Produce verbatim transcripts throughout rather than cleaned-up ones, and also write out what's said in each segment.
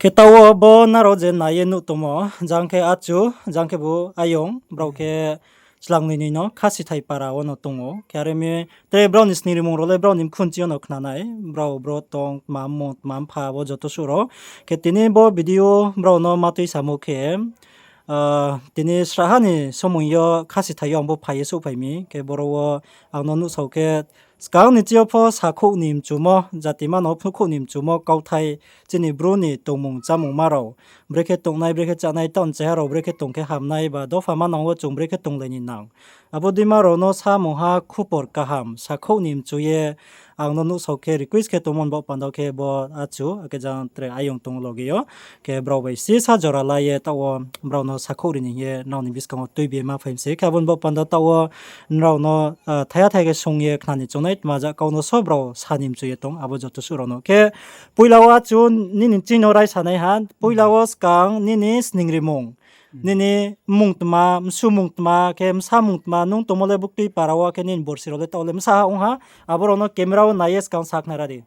Khe taoh wo bo nrao je nai ye nuh tongmo, jang khe achu, jang khe bo ayong, brao khe chlangnoi ni no Khasithai para wo no tong ou. Khe are mi tre brao ni sning rimung rao le brao ni mkhunchi yo no khna nai, brao bro tong, tma mmung, tma mpha, abo joto suh rao. Khe tini bo video brao no ma tui samo khe, tini srahha ni somoing yo Khasithai yo ang bo phai ye souhphai mi. Khe boro wo ang no nuhsao khe, skang ni chi yo pho sakhouh ni mchumo, jati ma no phnuhkhouh ni mchumo kauthai, chini Bru ni tongmung chámungma rao, brekhe tongnai, brekhe chánai, taoh ni cheha rao brekhe tong khe hamnai, ba dopha manang wo chung brekhe tonglai ni nang. Abo deima rao no samungha khupor kaham, sakhouh ni mchu ye ang no nuhsao khe request khe tongmo ni baoh panda khe bo achu, akhe jang tre ayong tong loge yo. Khe brao bai sisa jora la ye taoh wo brao no sakhouh ri ni hing ye nrao ni buskang wo tuibi ye ma phai mi se. Khe abo ni baoh panda taoh wo nrao no, thaiha thaiha khe sung ye khna ni choung nai, tma ja kau no so brao sa ni mchu ye tong, abo joto suh rao no. Khe poila wo achu nini ching no raisa nai ha, poila wo skang nini sning rimung, nini mmung tma, bsumung tma, khe bsamung tma, nung tongmo le buktui para wo, khe nini borsi rao le taoh le bsa ha ong ha, abo rao no camera wo nai ye skang sakhnari di.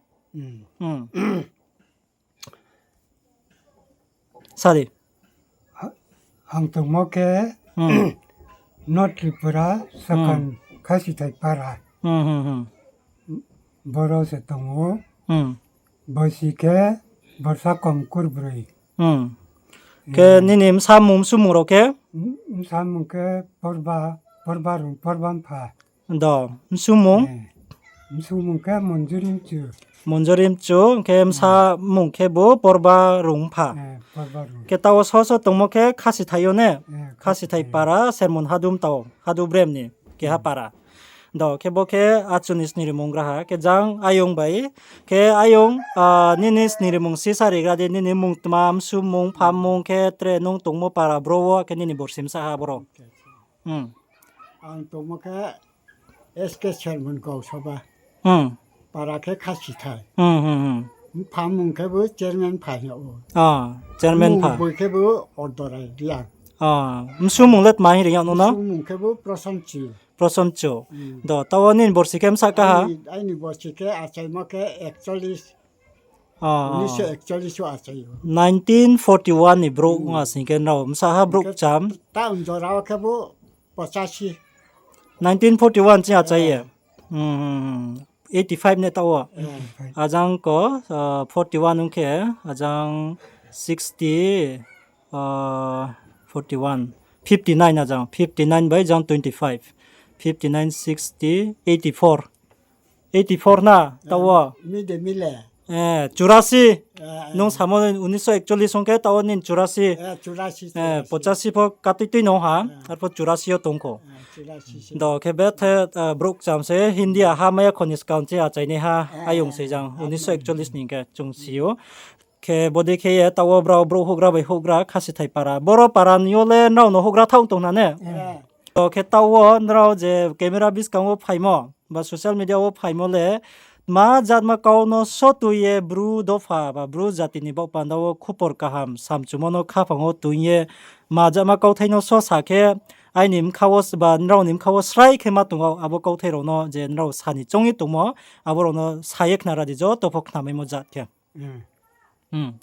Sa di. Ang tongmo khe North Tripura, Sakhan Khasithai para. Boro se tong ou. Bosi khe borsa kom kurbroi. Khe nini bsamung bsumung rao khe? Bsamung khe Porba, Porba rung, Porba mpha. Do, bsumung? Bsumung khe Monjuri Mchu. Monjuri Mchu, khe bsamung khe bo Porba rung mpha. Khe taoh wo so so tongmo khe Khasithai yo ne? Khasithai para, Sermon Hadum tao, Hadu Brem ni keha para. Do, khe bo khe achu ni sning rimung graha, khe jang ayong bai, khe ayong, nini sning rimung sisa rigra di, nini mmung tma, bsumung, phammung, khe tre nung tongmo para bro wo, khe nini borsi bsa ha boro. Ang tongmo khe S K Sermon Gausoba. Para khe Khasithai. Phammung khe bo Chairman pha hing yag ou. Chairman pha. Boi khe bo Ordorai Riang. Bsumung le tma hing ri yag no na? Bsumung khe bo Prosonchu. Prosonchu. Do, taoh wo nini borsi khe bsa kaha? Aini borsi khe achaimo khe ekchollis. Unisho ekchollis wo achai ou. Nineteen forty one ni brouh ong asing khe nrao bsa ha brouh kcham. Taoh jora wo khe bo pochasi. Nineteen forty one ching achai ye. Eighty five ne taoh wo. Ajang ko, forty one ong khe, ajang sixty, forty one, fifty nine ajang, fifty nine bai jang twenty five, fifty nine, sixty, eighty four. Eighty four na taoh wo? Churasi. Nung samo unisho ekchollis ong khe taoh wo nini churasi. Pochasi pho katui tui no ha, arpho churasi yo tong kho. Do khe bethe brouh kcham se India ha maya kho ni skang ching achainaiha ayong se jang unisho ekchollis ni khe chung si ou. Khe bodei khe ye taoh wo brao brouh houhgra bai houhgra Khasithai para. Boro para ni yo le nrao no houhgra thaoh tong na ne? Do khe taoh wo nrao je camera buskang wo phaimo, ba social media wo phaimo le, tma jatma kau no so tui ye Bru dopha ba Bru jati ni baoh panda wo khupor kaham samchumo no khaphang wo tui ye, tma jatma kauthai no so sa khe, aini bkha wo ba nrao ni bkha wo srai khe ma tong ou, abo kauthai rao no je nrao sa ni choung ye tongmo, abo rao no sa ye khnara di, joto pho khnamaimo jat khe.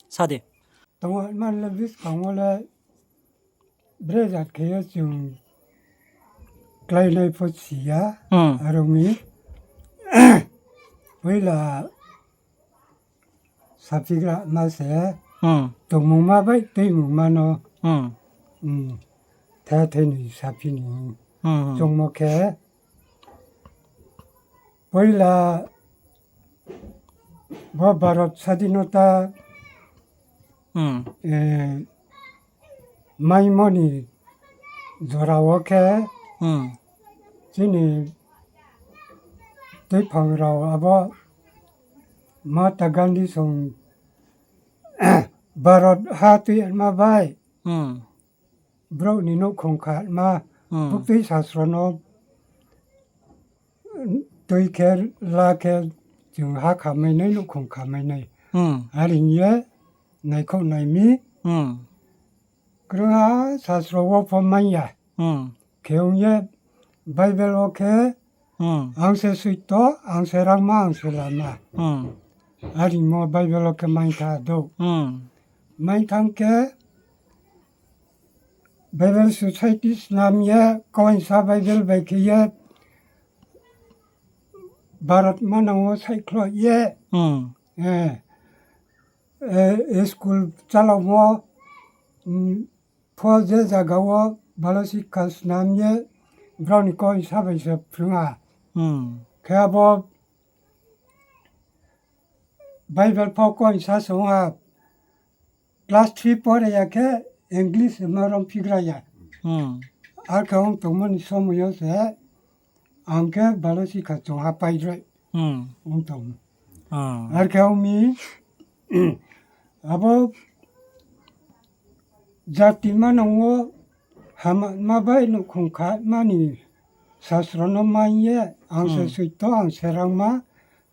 Sa di. Tongmo man le buskang wo le brejat khe ye chung kláinai pho si ya, aro mi poila saphigra ma se, tongmungma bai tuimungma no, the thei ni saphi ni choungmo khe, poila bo Bharat sadhinota maimo ni jora wo khe, chini tuiphang rao abo Mahatma Gandhi song Bharat ha tuima bai, brouh ni nouhkhong khama, buktui sasro no tui khe la khe chung ha khamai nai, nouhkhong khamai nai. Are hing ye naikhouh nai mi. Krungha sasro wo pho mai ya. Khe ong ye Bible wo khe, ang se suito, ang se rangma, ang se lama. Are hingmo Bible wo khe mai kha douh. Maithang khe Bible Society snam ye, kainsa Bible bai khe ye, Bharat manang wo saihkhloh ye, Hmm. eh, eh, school chalamo, mm, pho je zaga wo balo sikha snam ye, brao ni kainsa bai se phrung ha. Hmm. Khe abo Bible pho kainsa song ha, class three pore ya khe English ma rong phigra ya. Hmm. Ar khe ong tongmo ni somoi yo se ang khe balo sikha chong ha paidroi. Hmm. Ong tong. Ah. Ar khe ong mi, abo jati manang wo hama ma bai nouhkhong kha mani sasro no mai ye, ang se Hmm. soito, ang se rangma,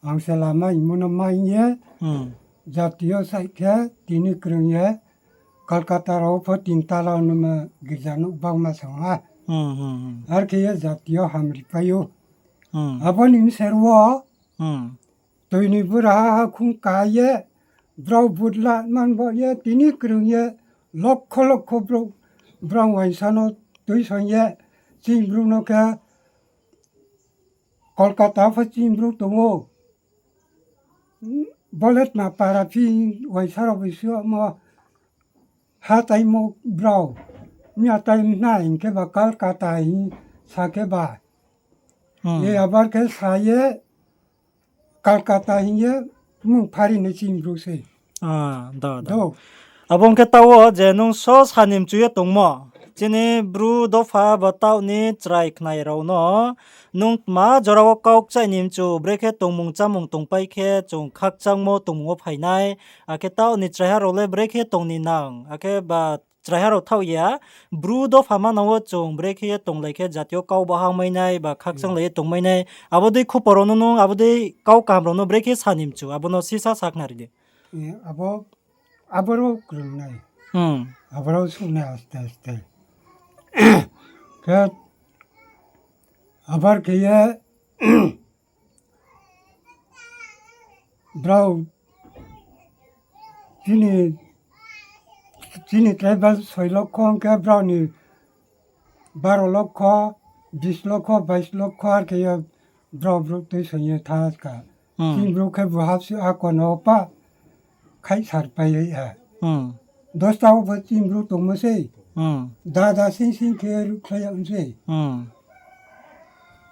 ang se lama hingmo no mai ye, Hmm. jati yo saih khe tini krung ye, Kolkata rao pho tin tala no ma girja nouh bangma song ha. Hmm, hmm, hmm. Ar khe ye jati yo hamri pai ou. Hmm. Abo ni bser wo, Hmm. Toi ni bura ha hakhung ka ye, brao budla man bo ye, tini krung ye, lokho lokho brouh, brao uaingsa no tuisong ye, chini brouh no khe Kolkata pho chini brouh tong ou. Bo le tma para phi uaingsa rao bai suhmo ha taimo brao. Miya tai nai hing khe ba Kolkata hing sa khe ba. Hmm. E abar khe sa ye, Kolkata hing ye mung phari nai chini brouh se. Ah, do, do. Do. Abo ong khe taoh wo je nung so sa ni mchu ye tongmo. Chini Bru dopha ba taoh ni chrai khnai rao no nung tma jora wo kau kchaih ni mchu, brekhe tongmung chámung tongpai khe chung khakchangmo tongmung wo phainai, akhe taoh ni chraiha rao le brekhe tong ni nang, akhe ba chraiha rao thaoh ya, Bru dopha manang wo chung brekhe ye tonglai khe jati yo kau bahang mai nai, ba khakchanglai ye tongmai nai, abo dei khupor rao no nung abo dei kau kaham rao no brekhe sa ni mchu, abo no sisa sakhnari di. E, abo, aboro krung nai. Hmm. Aboro suh nai aste aste. Khe, abar khe ye, brao chini, chini tribal soi lokho ong khe brao ni baro lokho, bis lokho, bais lokho, ar khe ye brao brouh tuisong ye thanng ska. Hmm. Chini brouh khe bu hapsi akon no pa khaihsar pai ha. Hmm. Dosta wo pho chini brouh tongmo sei. Hmm. Dada sing sing khe ruhkhlai ya ong sei. Hmm.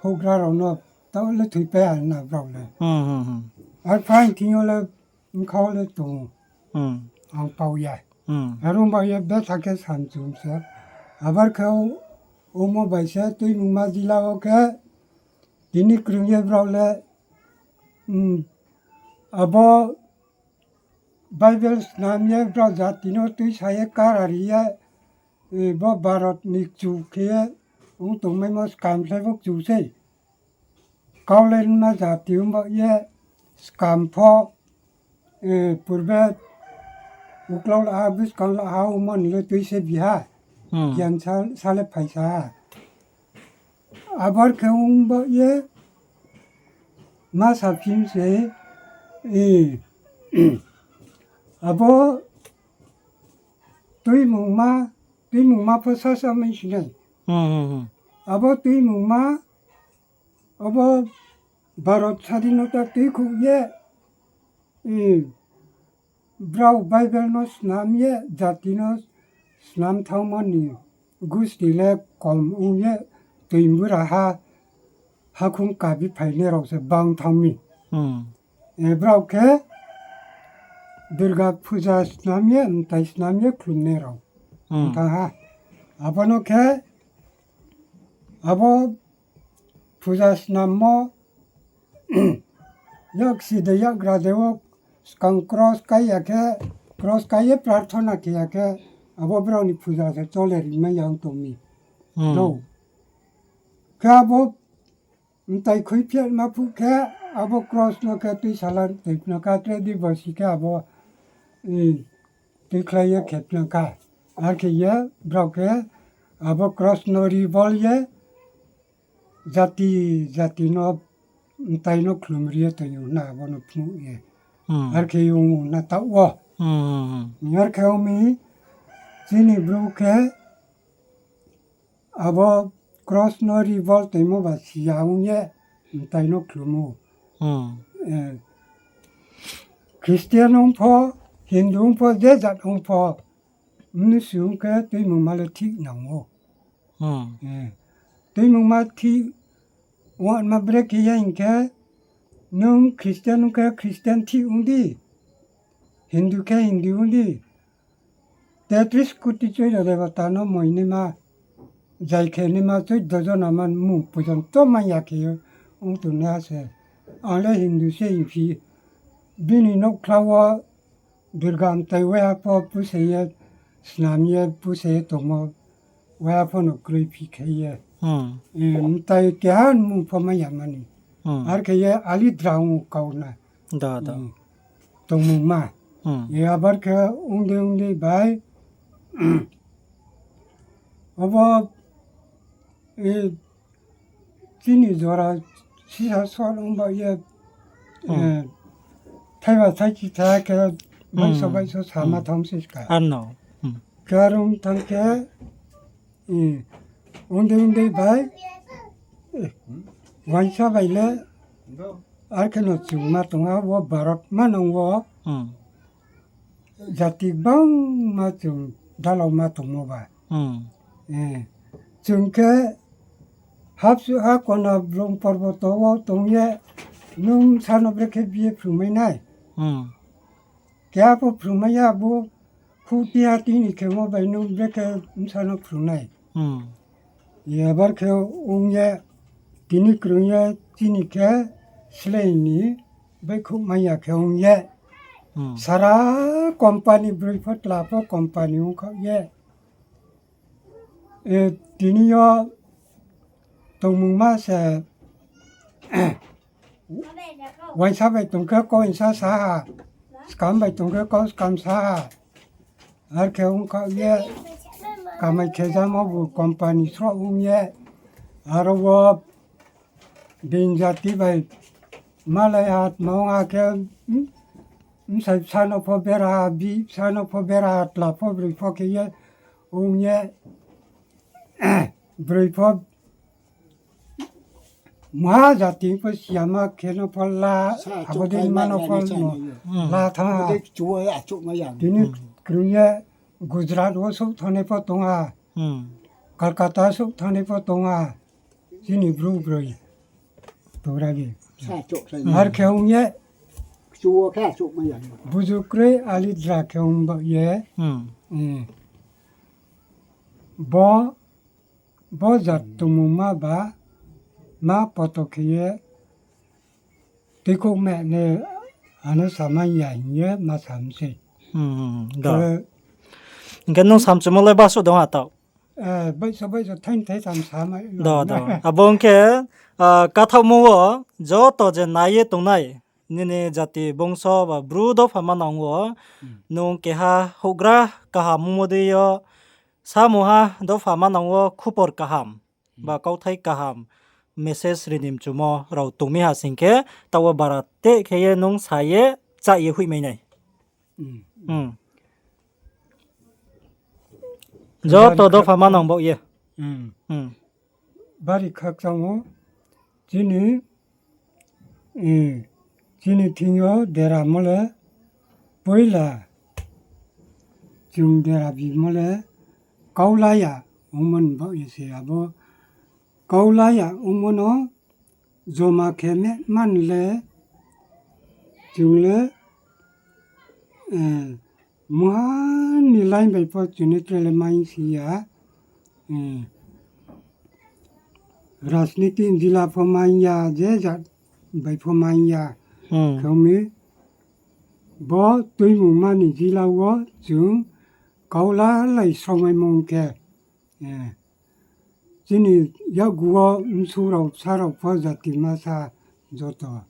Houhgra rao no taoh le thoipai ha na brao le. Hmm, hmm, hmm. Ar phaing thing yo le bkha wo le tong ou. Hmm. Ang pao ya. Hmm. Aro ba ye betha khe samchum se. Abar khe o, omo bai se tuimungma jila wo khe tini krung ye brao le, hmm, abo Bible snam ye brao jati no tuisa ye karari ye, e, bo Bharat ni kchu khe ye ong tongmaimo skam khlai bo kchu sei. Kau le rima jati ong ba ye skam pho, e, purbe uklau la ha, buskang la ha, omo ni le tui se bi ha. Hmm. Gian sa, sa le phaisa ha. Abar khe ong ba ye ma sa phim se, e, abo tuimungma, tuimungma pho sasa mai sinai. Hmm, hmm, hmm. Abo tuimungma, abo Bharat sadhinota tuikhouh ye, e, brao Bible no snam ye, jati no snam thanngmo ni gusti le kom ong ye, toi bura ha, hakhung kabi phainai rao se bang thanng mi. Hmm. E, brao khe Durga puja snam ye, mtai snam ye khlumnai rao. Hmm. Thanng ha. Abo no khe, abo puja snammo, yaksi de yagra de wo skang cross kai ya khe, cross kai ye prarthana khe ya khe, abo brao ni puja se chole rimai ya ong tong mi. Hmm. Do. Khe abo mtai khuiphi ma phuh khe, abo cross no khe tuisala tuiphnang kha, tre dibosi khe abo, e, tuikhlai ye khephnang kha. Ar khe ye brao khe abo cross no ribol ye jati, jati no mtai no khlumri ye tong ou hna abo no phnuh ye. Hmm. Ar khe ong na taoh wo. Hmm. Ar khe ong mi chini Bru khe abo cross no revolt toimo ba siya ong ye mtai no khlumo. Hmm. Eh, Christian ong pho, Hindu ong pho, je jat ong pho, mnusu ong khe tuimungma le thik nang ou. Hmm. Eh, tuimungma thik ongma brekhe ya hing khe, nung Christian ong khe Christian thik ong di, Hindu khe Hindu ong di. Tetris koti choira debata no moinaima, jai khe naima chouddo jona man mung poijonto manya khe ong tongnaiha se. Ang le Hindu se hingphi, bini nouhkhla wo Durga mtai waiha pho puse ye, snam ye puse ye tongmo, waiha pho no kroi phi khe ye. Hmm. Eh, mtai keha mung pho manya mani. Hmm. Ar khe ye alidra ong kau na. Da, da. Hmm. Tongmungma. Hmm. E abar khe ongdei ongdei bai, abo, e, chini jora sisa sor ong ba ye, hmm, e, thaiba thaichi tha khe, hmm, baiso baiso sama, hmm, thang se ska. Ano. Hmm. Karong thang khe, e, ongdei ongdei bai, e, uaingsa bai le, ar khe no chung ma tong ha, wo Bharat manang wo, hmm, jati gbangma chung dalao ma tongmo ba. Hmm. E, chung khe hapsuh ha kona blong porboto wo tong ye, nung bsa no brekhe biye phrungmai nai. Hmm. Keha pho phrungmai ya bo, khuti ha tini khemo bai nung brekhe bsa no phrung nai. Hmm. Yabar khe ong ye, tini krung ye, tini khe slei ni baihkhouh mai ya khe ong ye. Hmm. Sara company broi pho tla pho company ong khaoh ye. E, tini yo tongmungma se, uaingsa bai tong khe kau uaingsa sa ha, skam bai tong khe kau skam sa ha. Ar khe ong khaoh ye, kamai khe jamo bu company sroh ong ye, aro wo being jati bai malai ha, tma ong ha khe, bsai bsa no pho bera ha, bihih bsa no pho bera ha, tla pho broi pho khe ye, ong ye, broi pho mha jati pho siyama khe no pho la, abo dei ma no pho la thanng ha. Tini krung ye Gujarat wo souh thanngnai pho tong ha, Kolkata souh thanngnai pho tong ha, chini Bru broi. Tora di. Ar khe ong ye, buzu kroi alidra khe ong ba ye. Bo, bo jat tongmungma ba, ma poto khe ye, tuikhouh meh ne, ano samai ya hing ye ma sam sei. Hing khe nung samchumo le basuh dong ha taoh? Baiso baiso thaini thai sam samai. Abo ong khe, kathaohmo wo joto je nai ye tongnai, nini jati bongso ba Bru dopha manang wo, nung keha houhgra kaham ongmo dei yo, samungha dopha manang wo khupor kaham ba kauthai kaham message ri ni mchumo rao tong mi ha sing khe, taoh wo bara teh khe ye nung sa ye, chah ye hoihmai nai. Joto dopha manang baoh ye. Bari khakchang ou, chini, chini thing yo deramo le, poila chung dera bimo le, kaulaya ongmo ni baoh ye se abo, kaulaya ongmo no joma khe meh man le, chung le, mungha ni line bai pho chung ni tre le maing si ya, rajniti jila pho maing ya, je jat bai pho maing ya, khe ong mi, bo tuimungma ni jila wo chung kaulalai srongmaimo ong khe, chini yakgu wo bsu rao bsa rao pho jati masa joto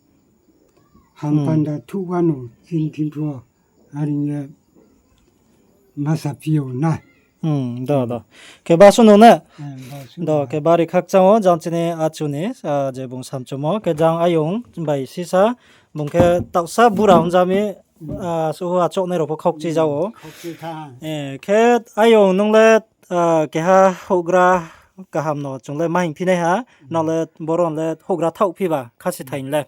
hampanda thuh wano chini thing pho, are ye masa phi yo na. Hmm, do, do. Khe ba sunu ne? Do, khe bari khakchang ou, jang chini achu ni, ah, je bung samchumo, khe jang ayong bai sisa, bung khe taohsa bura ong ja mi, ah, suhu achouhnai rao pho khaukchi ja ou. Eh, khe ayong nung le, ah, keha houhgra kaham no chung le ma hing phi nai ha, nrao le boro le houhgra thaoh phi ba, khasi thai le.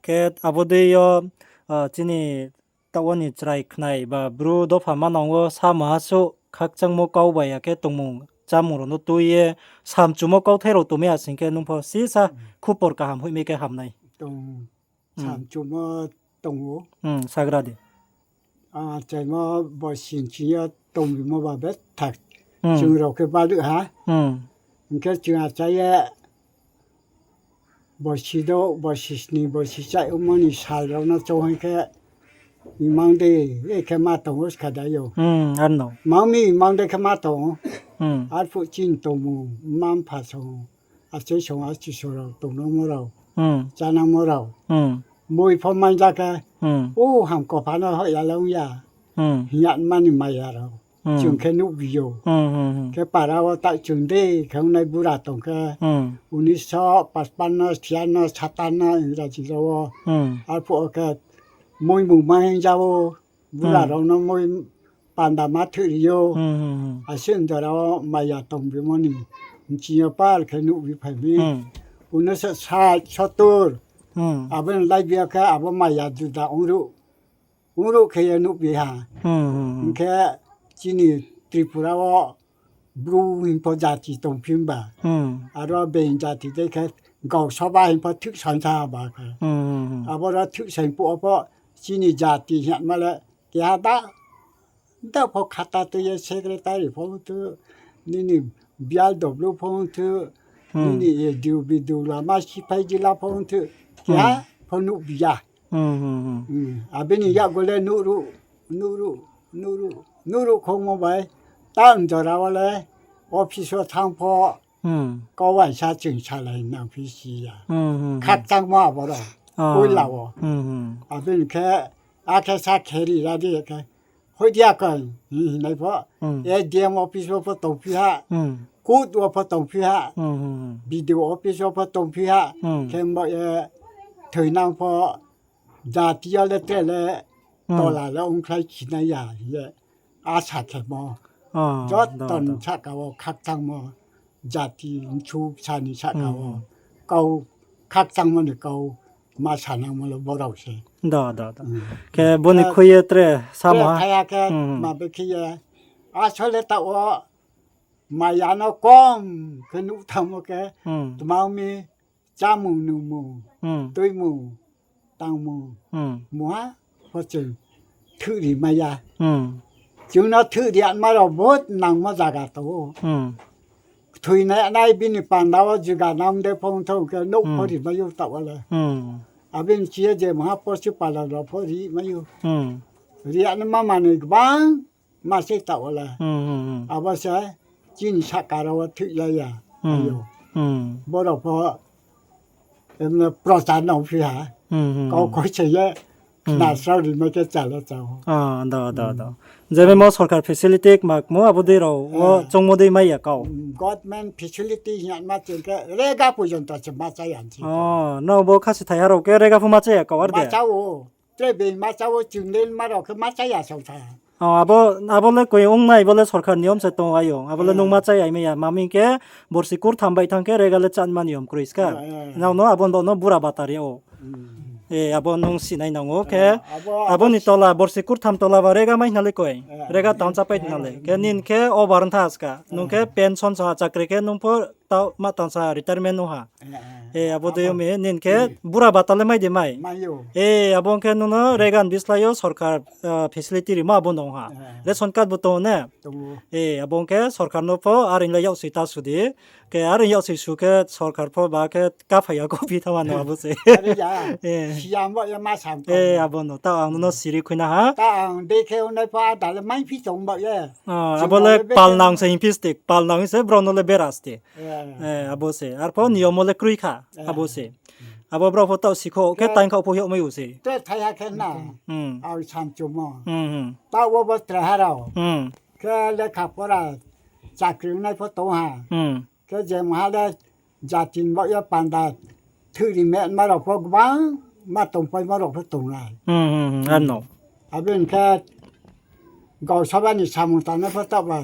Khe abo dei yo, ah, chini taoh wo ni chrai khnai ba bru dopha manang wo samo ha suh khakchangmo kau bai ya khe tongmung chámung rao no tui ye samchumo kauthai rao tongmai ya sing khe nung pho sisa khupor kaham hoih mi khe ham nai. Samchumo tong ou. Sagra di. Achaimo bosi chini yo tongbimo ba betha. Chung rao khe baluh ha. Hing khe chung achai ye bosi douh, bosi sning, bosi chaih ongmo ni sal rao no choung hing khe imang dei khe ma tong ou skha dai ou. Mang mi imang dei khe ma tong ou. Arphuh chini tongmung, mma mpha song, achai song, achi song rao, tongnangmo rao, chánangmo rao. Moi pho mai ja khe, o hamkopha no hoih ya le ong ya. Hing ya mani maya rao. Chung khe nuhbi ou. Khe para wo taoh chung dei khe ongnai bura tong khe, unis so pachpan no, siya no, satan no, Ingraji rao wo. Arphuh wo khe moi mung ma hing ja ou. Bura rao no moi panda ma thoih ri ou. Asuh jora wo maya tongbimo ni. Chini yo par khe nuhbi phai mi. Unis so sat, sotur. Abo ni laibi yo khe abo maya juda ongruh. Ongruh khe ye nuhbi ha. Hing khe chini Tripura wo Bru hing pho jati tongphi ba. Aro being jati dei khe gau soba hing pho thuhsaing sa ba khe. Aboro thuhsaing phuh wo pho chini jati hingma le keha da, da pho khata tui ye secretary pho ongthu, nini B L W pho ongthu, nini A D O, B D O, lama siphai jila pho ongthu, keha pho nuhbi ya. Abini yakgu le nuhruh, nuhruh, nuhruh, nuhruh khongmo bai, tang jora wo le office wo thanng pho, kau waisa chung salai nangphi si ya. Khakchangmo aboro, poila wo. Abini khe, akhe sa kheri ra di khe, hoih di ya khe, hing nai pho, A D M office wo pho tongphi ha, court wo pho tongphi ha, B D O office wo pho tongphi ha, khe bo ye thoinang pho, jati yo le tre le tola le ongkhlai khinai ya hing ye asa khemo. Joto ni sahka wo khakchangmo, jati mchu bsa ni sahka wo kau khakchangmo ni kau ma sanangmo le borao se. Khe bo ni khui ye tre samo ha. Thaya khe ma be khe ye. Asol le taoh wo maya no kom khe nuh thanngmo khe, tma ong mi, chámung nungmung, tuimung, tangmung, mungha pho chung thuhri mai ya. Chung no thuhri yama rao bohut nangmo zaga tong ou. Kthoinai nai bini panda wo juga nam de phone thong khe nouh pho ri mai ou taoh wo le. Abini chi ye je mungha posu palon rao pho ri mai ou. Ri yama manoi gbang ma se taoh wo le. Abo se chini sahka rao wo thuh ya ya. Ayo. Borao pho emne prochar nang phi ha. Kau kau se ye khna srao ri mai khe cha le cha ou. Jemaimo sorkar facility kma kmo abo dei rao wo choungmo dei mai ya kau. Government facility hing yama chung khe rega porjonto se ma chá ya se. Nrao bo khasi thaiha rao khe rega pho ma chá ya kau ar de. Tre being ma chá ou, chung le ma rao khe ma chá ya song tha. Abo le koi ong nai, bo le sorkar niyom se tong ou ayong. Abo le nung ma chá ya mai ya, ma mi khe borsi kurtham bai thanng khe rega le chánma niyom kroi ska. Nrao no abo bo no bura bata ri ou. Abo nung sinai nang ou khe, abo ni tola, borsi kurtham tola ba rega mai hna le koi. Rega tang chápai hna le. Khe nini khe over ntha ska. Nung khe pension sa chakri khe nung pho taoh ma tangsa retirement ong ha. Abo dei yo mi nini khe bura bata le mai de mai. Abo ong khe nung no rega ni bislái yo sorkar facility rimo abo no ong ha. Ration card bo tong ou ne. Abo ong khe sorkar no pho are le yaksoi ta su di. Khe are yaksoi su khe sorkar pho ba khe kaphai ya kophi thanngma no abo se. Abo no taoh ang nung no siri khui na ha. Abo le palnang se hing phi sti, palnang hing se brao no le bera sti. Abo se, arpho niyom wo le kroi kha, abo se. Abo brao pho taoh sikho khe taingkhaoh pho hiouh mai ou se. Taoh wo bo tre ha rao. Khe lekha pora chakri ongnai pho tong ha. Khe je mungha le jati ni baoh ye panda thoiri metma rao pho gbangma tongpaimo rao pho tongnai. Abo hing khe gaosabha ni samung tangnai pho taoh ba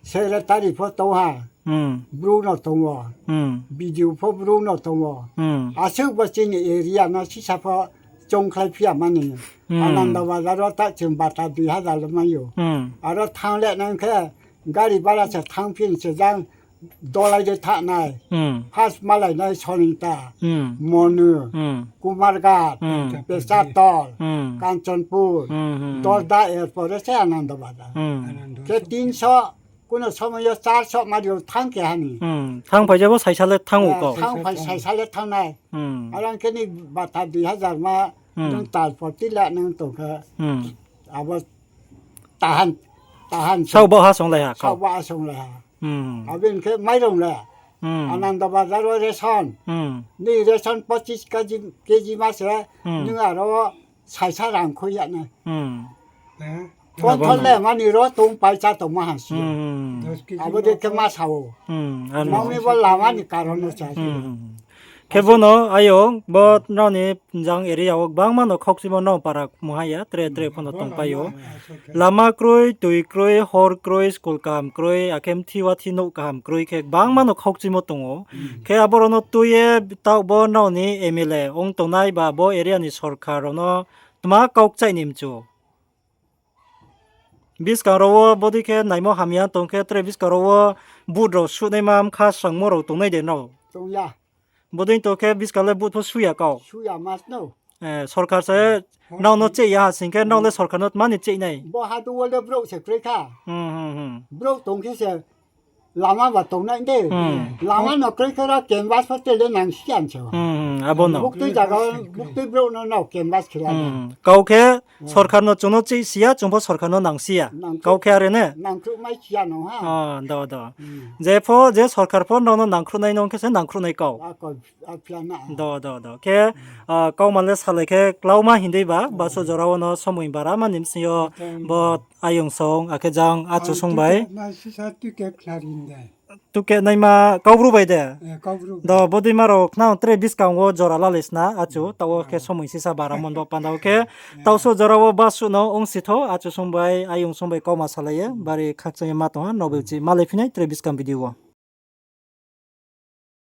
secretary pho tong ha. Bru no tong o. BDO pho bru no tong o. Asuh bo chini area no sisa pho choungkhlai phi ya mani. Ananda Bazar wo taoh chung bata dui hazar le mai ou. Aro thanng le nang khe gari bara se thanngphi se jang dolai de thanng nai. First malai nai Sonita, Monu, Kumarghat, Pesatol, Kanchanpur, Dorda, er pore se Ananda Bazar. Khe tinso, kuno somoi yo charso mari ou thanng keha ni. Thanngphai je bo saisa le thanng ou kau. Thanngphai saisa le thanng nai. Aro ang khe ni bata dui hazar ma, nung tal poti le nung tong khe. Abo tahan, tahan. Sao bo ha songlai ha kau. Sao bo ha songlai ha. Abo hing khe mairong le. Ananda Bazar wo ration. Ni ration pochis kg, kg ma se, nung aro saisa rang khui ya nai. Control le mani ro tong paisa tongma ha si. Abo de khe ma sa ou. Nang ni bo lama ni karon no sa. Khe bo no ayong bo nrao ni jang area wo gbangma no khaukchimo nrao para mungha ya, tre tre pho no tongpai ou. Lama kroi, tui kroi, hor kroi, school kaham kroi, akhe mthi wathi nouh kaham kroi khe gbangma no khaukchimo tong ou. Khe abo rao no tui ye taoh bo nrao ni MLA ong tongnai ba bo area ni sorkar rao no tma kau kchaih ni mchu? Buskang rao wo bodei khe naimo hamya tong khe tre buskang rao wo vote rao suhnaima bkha srangmo rao tongnai de nrao? Bodei tong khe buskang le vote pho suh ya kau. Sorkar se nrao no cheih ya ha sing khe nrao le sorkar no tma ni cheih nai? Bo ha du wo le brouh se kroi kha. Brouh tong khe se lama ba tongnai de. Lama no kroi khe ro canvas pho tre le nang si ya se. Abo no. Buktui zaga, buktui brouh no nrao canvas khe la. Kau khe sorkar no chung no cheih si ya, chung pho sorkar no nang si ya. Kau khe are ne? Nangkhruh mai si ya no ha. Do, do. Je pho, je sorkar pho nrao no nangkhruh nai no ong khe se nangkhruh nai kau. Do, do, do. Khe, kauma le salai khe klauma hing dei ba, basuh jora wo no somoi bara ma ni bsing yo bo ayong song, akhe jang achu song bai. Tuke naima Kaubru bai de? Do, bodeima rao khna tre buskang wo jora lalai sna achu, taoh wo khe somoi sisa bara mon bo panda wo khe. Taoh suh jora wo basuh no ongsi tho, achu song bai, ayong song bai kauma salai ye, bari khakchang ye ma tong ha, nrao bai chi malai phi nai tre buskang video wo.